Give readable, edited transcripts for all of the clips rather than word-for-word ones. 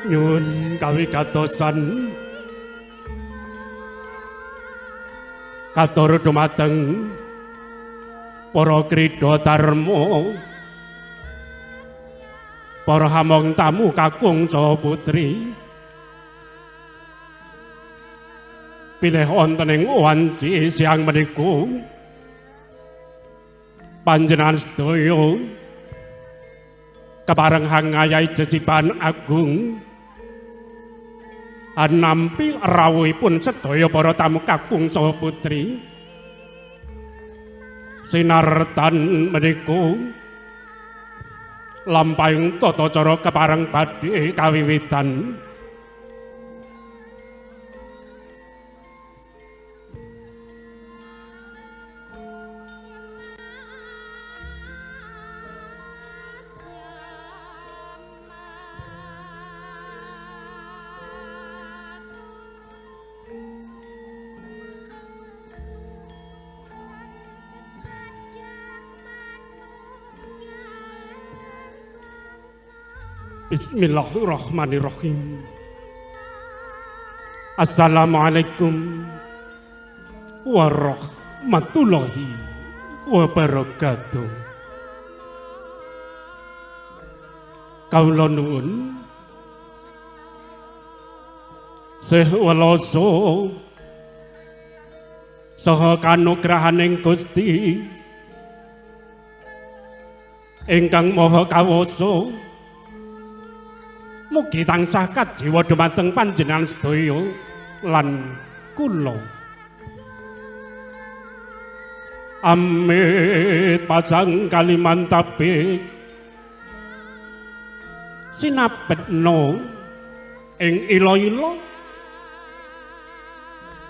Nyuwun kawigatosan katur dumateng para krida dharma, para hamong tamu kakung saha putri, bilih wonten ing wanci siang menika panjenengan sedaya kepareng hangayahi jejiban agung anampi rawuhipun sedaya para tamu kakung saha putri. Sinartan menika lampahing tata cara kepareng badhe kawiwitan. Bismillahirrahmanirrahim. Assalamualaikum warahmatullahi wabarakatuh. Kawula nuwun sih weloso saha kanugrahaning Gusti ingkang Maha Kawasa. Mugi tansah kajiwa dumateng panjenengan sedaya lan kula. Amit pasang kalimantabe sinabetna ing ila-ila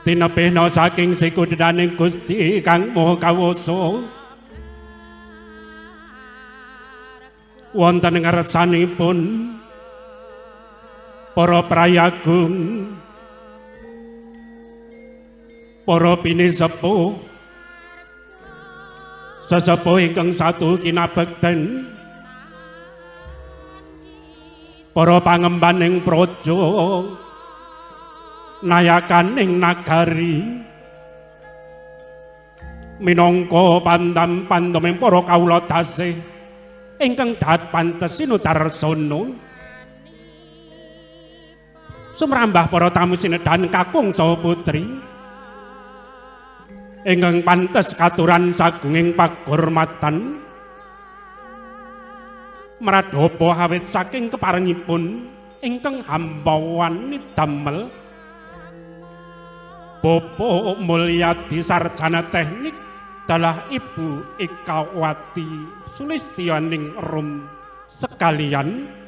tinebihna saking sekudenaning Gusti kang Maha Kawasa. Wonten ngarsanipun para prayagung, para pinisepuh, sesepuh ingkang satu kinabekten, para pangembaning praja, nayakaning nagari, minangka pandam-pandaming para kawula dasih ingkang dahat pantes sinudarsana. Sumrambah para tamu sinedhan kakung saha putri ingkang pantes katuran sagunging paghormatan mradhapa awit saking keparengipun ingkang hambawani damel Bapak Mulyadi sarjana teknik dalah Ibu Ikawati Sulistyaning Rum sekalian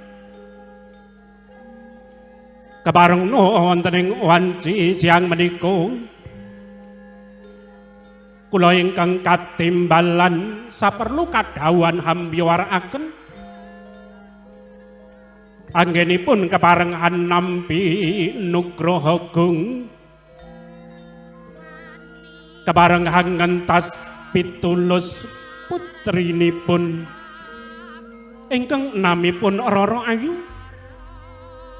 keparengna wonten ing wanci siang menika kula ingkang katimbalan saperlu kadhawuhan hambyowaraken anggenipun keparengan nampi nugraha gung keparengan ngentas pitulus putrinipun ingkang namipun Roro Ayu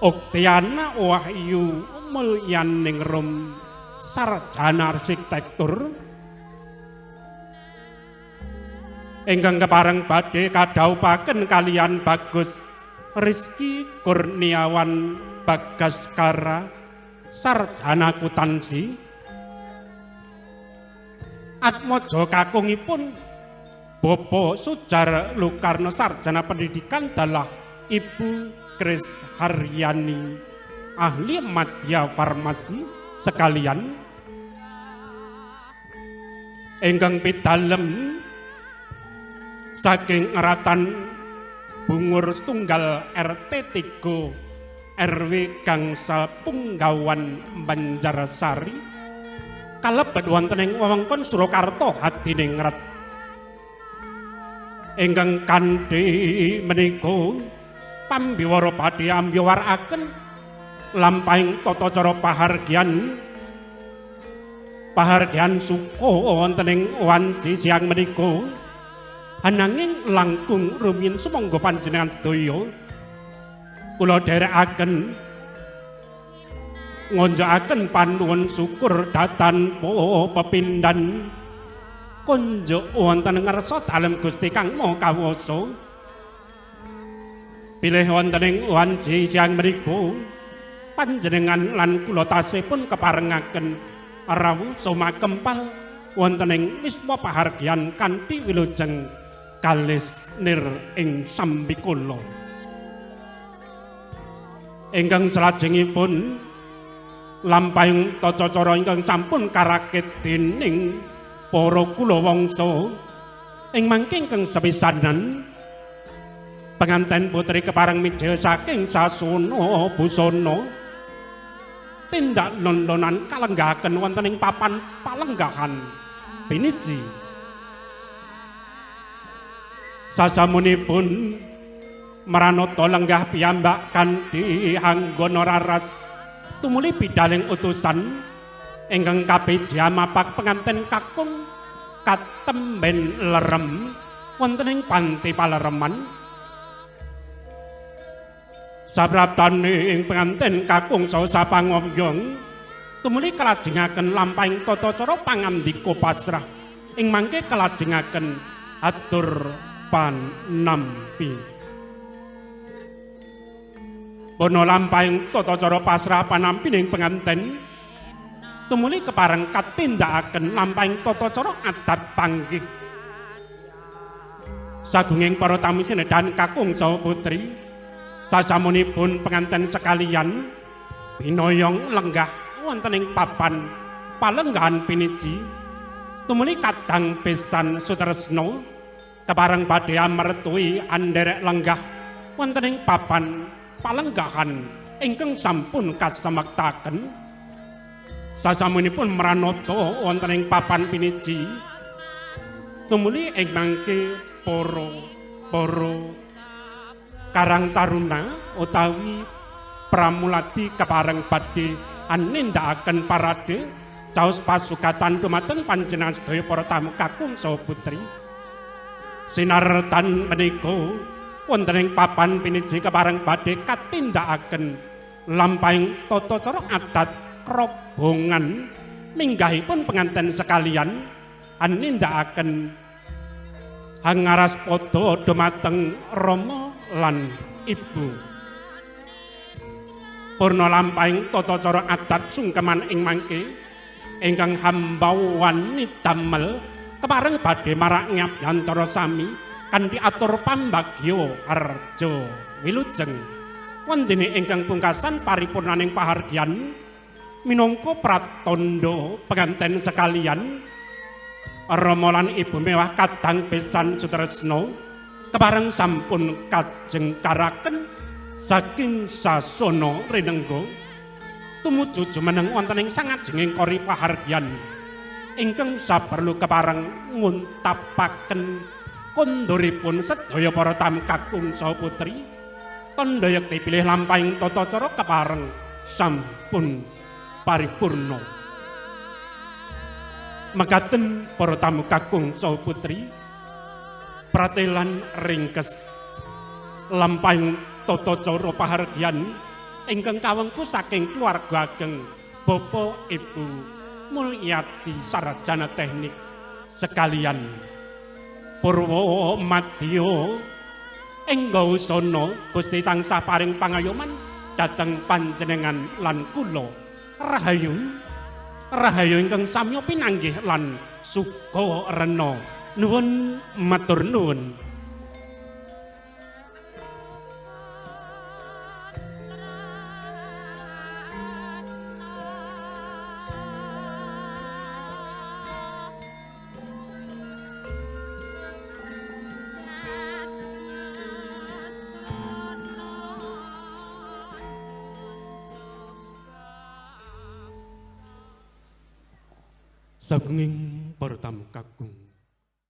Oktiana Wahyu Mulyaning Rum sarjana arsitektur ingkang kepareng badhe kadhawuhaken kalian Bagus Rizky Kurniawan Bagaskara sarjana akuntansi. Atmaja kakungipun Bapak Sujar Lukarno sarjana pendidikan dalah Ibu Kris Haryani ahli madya farmasi sekalian ingkang pidalem saking Ratan Bungur Setunggal RT 3 RW Gangsal Punggawan Banjarsari kalebet wonten ing wewengkon Surakarta Hadiningrat ingkang kanthi menika pambiwara badhe ambyowaraken lampahing tata cara pahargyan suka wonten ing wanci siang menika. Ananging langkung rumiyin sumangga panjenengan sedaya Kula dherekaken ngonjokaken panuwun syukur datan pepindhan kunjuk wonten ngarsa dalem Gusti Kang Maha Kawasa. Bilih wonten ing wanci siang mriku panjenengan lan kula tasih pun keparengaken rawuh sumakempal wonten ing wisma pahargyan kanthi wilujeng kalis nir ing sambikala. Ingkang salajengipun lampahing tata cara ingkang sampun karakit dening para kulawangsa ing mangke ingkang sepisanan penganten putri kepareng mijil saking sasana busana tindak lonlonan kalenggahaken wonten ing papan palenggahan piniji. Sasampunipun maranatha lenggah piyambak kanthi anggana raras tumuli bidaling utusan ingkang kapiji mapak penganten kakung katemben lerem wonten ing panti palereman. Saprabtane ing penganten kakung saha sapangoyong tumuli kelajengaken lampahing tata cara pangandika pasrah ing mangke kelajengaken atur panampi. Bono lampahing tata cara pasrah panampining penganten tumuli kepareng katindakaken lampahing tata cara adat panggih. Sagunging para tamu sinedhan kakung saha putri, sasampunipun penganten sekalian binoyong lenggah wonten ing papan palenggahan piniji tumuli kadang besan sutresna kepareng badhe amertui anderek lenggah wonten ing papan palenggahan ingkang sampun kasamektaken. Sasampunipun mranata wonten ing papan piniji tumuli ing mangke para karang taruna utawi pramuladi kepareng badhe anindakaken parade caos pasugatan dumateng panjenengan sedaya para tamu kakung saha putri. Sinartan menika wonten ing papan piniji kepareng badhe katindakaken lampahing tata cara adat krobongan minggahipun penganten sekalian anindakaken hangaras padha dumateng rama lan ibu. Purna lampahing tata cara adat sungkeman ing mangke ingkang hambawani damel kepareng badhe marak ngabiyantara sami kanthi atur pambagya harja wilujeng. Wondene ingkang pungkasan paripurnaning pahargyan minangka pratandha penganten sekalian rama lan ibu mewah kadang besan sutresna kepareng sampun kajengkaraken saking sasana rinengga tumuju jumeneng wonten ing sangajenging kori pahargyan ingkang saperlu kepareng nguntapaken kondoripun sedaya para tamu kakung saha putri. Tandha yekti bilih lampahing tata cara kepareng sampun paripurna. Mekaten para tamu kakung saha putri, pratelan ringkes lampahing tata cara pahargyan ingkang kawengku saking keluarga ageng Bapak Ibu Mulyati sarjana teknik sekalian purwa madya enggausana Gusti tansah paring pangayoman dhateng panjenengan lan kula. Rahayu rahayu ingkang samya pinanggih lan suka rena. Nuwun matur nuwun. Sagunging para tamu kakung